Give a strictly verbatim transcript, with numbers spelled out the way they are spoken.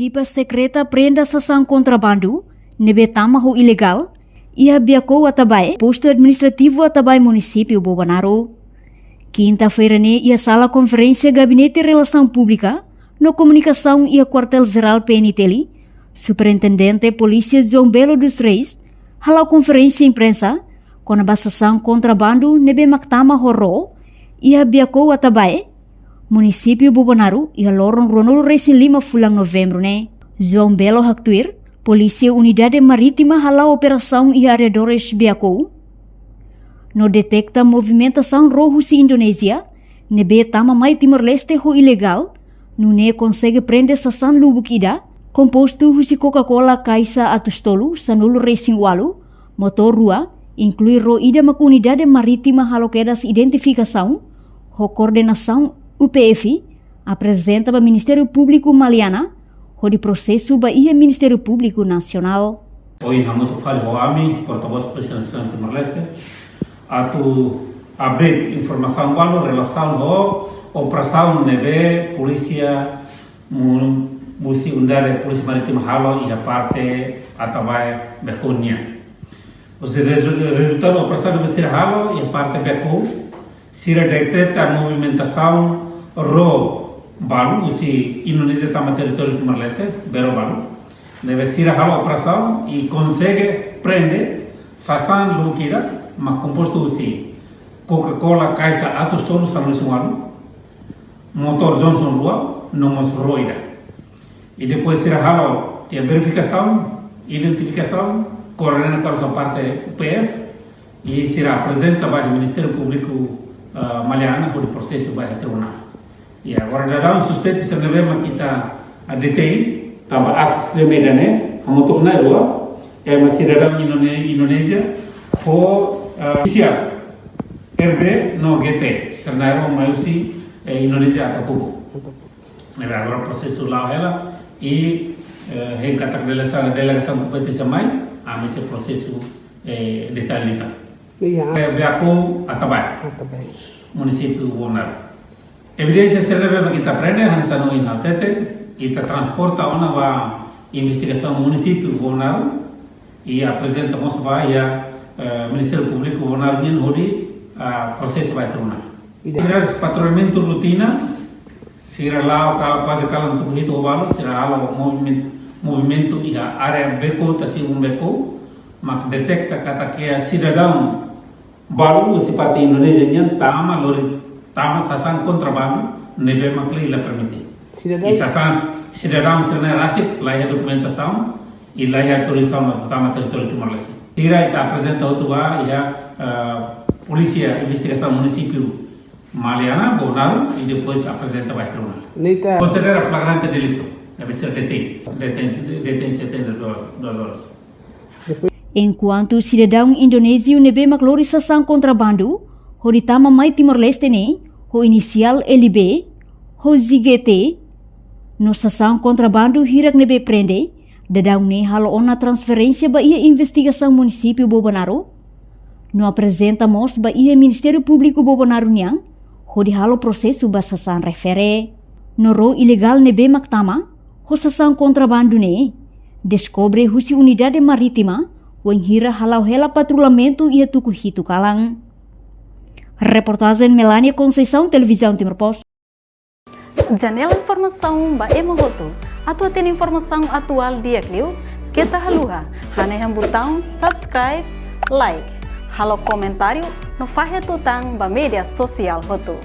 Ekipa sekreta prende sasán kontrabandu ne'ebé tama ho ilegál iha Beacou Atabae, Postu Administrativu Atabae, Munisípiu Bobonaro. Kinta-feira ne'e, iha Sala Konferénsia Gabinete Relasaun Públika no Komunikasaun iha Kuartél Jerál P N T L, Superintendente Polísia João Belo dos Reis hala'o konferénsia imprensa kona-ba sasán kontrabandu ne'ebé mak tama ho ró iha Beacou Atabae, Munisípiu Bobonaro, iha loron ruanulu-resin-lima fulan Novembru ne'e. João Belo haktuir, Polísia Unidade Marítima hala'o operasaun iha arredores Beacou no deteta movimentasaun ró husi Indonézia ne'ebé tama mai Timor-Leste ho ilegál, nune'e konsege prende sasán lubuk ida, kompostu husi Coca-Cola kaixa atus tolu sanulu-resin-ualu, motór rua, inklui ró ida mak Unidade Marítima halo kedas identifikasaun ho koordenasaun U P F, aprezenta ba Ministériu Públiku Maliana, hodi prosesu ba iha Ministériu Públiku Nasionál. Ohin hamutuk fali ho ami, portavós Polísia Nasionál Timor-Leste, atu update informasaun balu relasaun ho operasaun ne'ebé polísia mu-, husi Unidade Polísia Marítima halo iha parte Atabae Beacou nian. Husi rezu-, rezultadu operasaun ne'ebé sira halo iha parte Beacou, sira deteta movimentasaun ró balu husi Indonézia tama territóriu Timor-Leste, bee ró balu. Ne'ebé sira halo operasaun i konsege prende sasán lubuk ida mak kompostu husi Coca-Cola kaixa atus tolu sanulu-resin-ualu, motór Johnson rua, no mós ró ida. I depois sira halo tiha verifikasaun, identifikasaun, koordena katak parte U P F, i sira aprezenta ba Ministériu Públiku, ah, Maliana, hodi prosesu ba tribunál. I agora daudaun suspeitu sira ne'ebé mak ita, ah, detein, tanba aktus tremeda ne'e, hamutuk na'in rua, ema sidadaun Indone-, Indonézia, ho, ah, ofisiál R B no G T, sira na'in rua mai husi, eh, Indonézia Atapubu. Ne'ebé agora prosesu la'o hela, i, eh, hein katak delegasaun, delegasaun kompetente mai, ami sei prosesu, eh, detalle tan. Iya. Be-, Beacou Atabae. Atabae. Munisípiu Bobonaro. Evidénsia sira ne'ebé mak ita prende, hanesan ohin ha'u hatete, ita transporta ona ba investigasaun Munisípiu Bobonaro, i aprezenta mós ba iha, eh, Ministériu Públiku Bobonaro nian hodi, ah, prosesu ba tribunál. Ida. Atividades patrullamentu rotina, sira la'o kala, kuaze kalan tuku hitu ho balu, sira halo movimen-, movimentu iha área Beacou, Tasi-Ibun Beacou, mak deteta katak iha sidadaun balu husi parte Indonézia nian tama lori, tama sasán kontrabandu ne'ebé mak lei la permite. Sidadaun? I sasán sidadaun sira-ne'e rasik la iha dokumentasaun i la iha autorizasaun atu tama territóriu Timor-Leste. Sira ita aprezenta hotu ba iha, eh, Polísia Investigasaun Munisípiu Maliana, Bobonaro, i depois aprezenta ba tribunál. Ne'e ita konsidera flagrante delitu, ne'ebé sira detein, detein, detein setenta e duas horas. Enkuantu sidadaun Indonéziu ne'ebé mak lori sasán kontrabandu hodi tama mai Timor-Leste ne'e, ho inisiál L B, ho Z G T, no sasán kontrabandu hirak ne'ebé prende, daudaun ne'e halo ona transferénsia ba iha investigasaun Munisípiu Bobonaro, no aprezenta mós ba iha Ministériu Públiku Bobonaro nian, hodi halo prosesu ba sasán refere. No ró ilegál ne'ebé mak tama ho sasán kontrabandu ne'e, deskobre husi Unidade Marítima, wainhira hala'o hela patrullamentu iha tuku hitu kalan. Reportajen Melania Conceição, Televizaun Timor Post. Janela informasaun ba ema hotu. Atu hatene informasaun atuál di'ak liu, keta haluha hanehan butaun subscribe, like, halo komentáriu, no fahe tutan ba média sosiál hotu.